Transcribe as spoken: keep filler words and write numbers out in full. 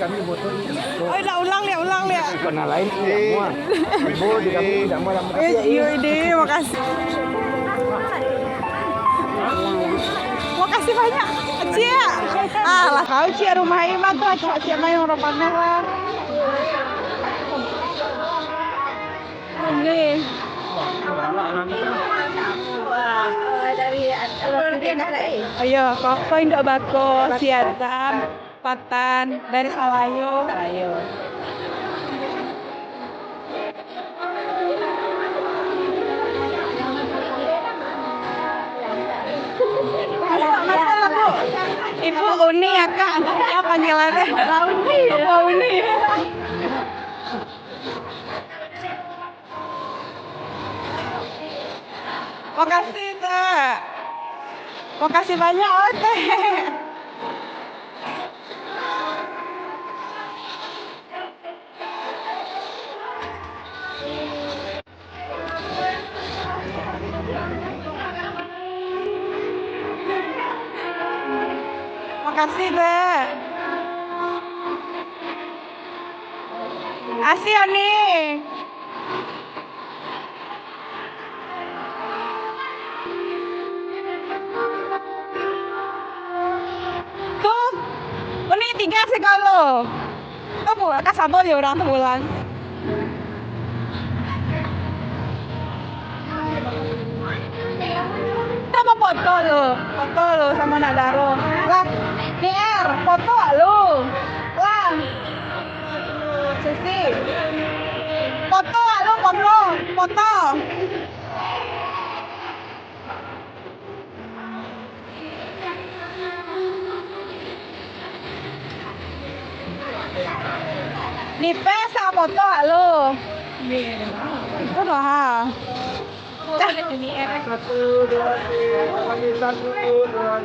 Oi, lah ulang liak, ulang liak. Pernah lain, tidak muah. Ibu di kami tidak muah, lah, makasih, Eh, ya, yo, Im. Ide, makasih. Makasih banyak, Cik. Alah, kau Cik rumah Ima tu, Cik, Cik main orang pamer lah. Ini. Ayo, kau, kau indak bako, siatam. Patan, dari Salayo. Salayo. Ibu Uni, Akak. Ya, panggilannya. Uni. Ibu Uni. Makasih, Kak. Makasih banyak, Otek. Makasih, Kak. Asih, Oni. Tu, Uni tingga sikalo. Tu pu-, ka samo jo urang tu pulang. Samo foto lu, foto lu samo nak daro. Lah, N R, foto lu. Lah. Sisi. Foto lu, foto, foto. Nipeh sa foto lu. Itu doh, ha. Satu, dua, tiga. Satu, dua,